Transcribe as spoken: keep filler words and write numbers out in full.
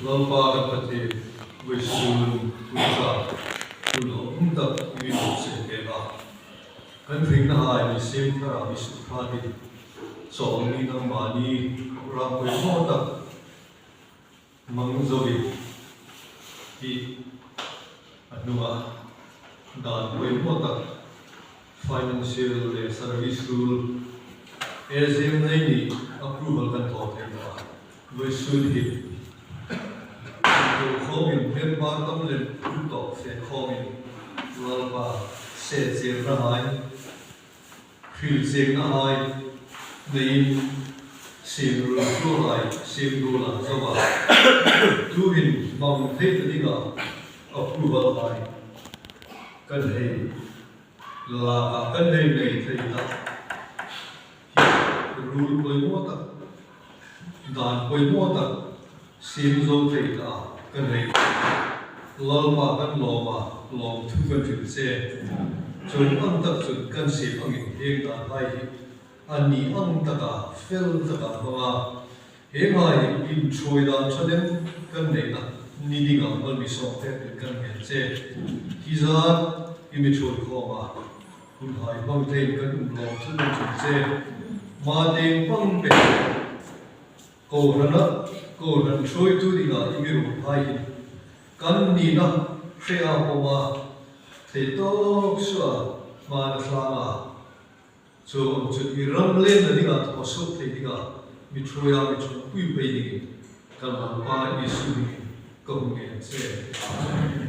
Lalpa kan Pathien, vawisun hun ṭha, hun lawmum tak i mi hawm seng pek a. Kan hringnahai mi siem thara mi suk ṭhain, chawl ni nangmani program poimaw tak hmang zo hi a hnunga dan poimaw tak financial le service rule, A G M nei ni approval kan thaw thei naw a. Vawisun hin inthawk khawmin member tam lem hung tawk fe khawmin Lalpa se chiernahai, hrilchiernahai neiin siem ruolhai, siem ruolhai zo a. Tuhin hmang thei ta dinga approvalhai kan hei lak a, kan hei nei thei ta. Hi rule poimaw tak, dan poimaw tak siem zo thei ta kan hei. Lalpa kan lawm a, lawmthu kan hril che. Chuong ang tak chun kan siem angin hieng danhai hi a ni ang taka, fel taka hmang a. Hienghai hi inṭhuoi dan ṭha lem kan neina ni dinga mal mi sawm pek dingin kan ngên che. Hi zat i mi ṭhuoi khawma hunhai hmang theiin kan um lawmthu kan hril che. Hma tieng pang pek kohrana, kohran ṭhuoitu dinga i mi ruolhai hin kan nina hre a pawm a, thei tawk suoa hmana thlanga, chuong ang chun i ram lenna dinga thaw suok thei dinga mi ṭhuoi a, mi ṭhuoipui pei dingin kan Lalpa Isu hmingin ka hung ngên che.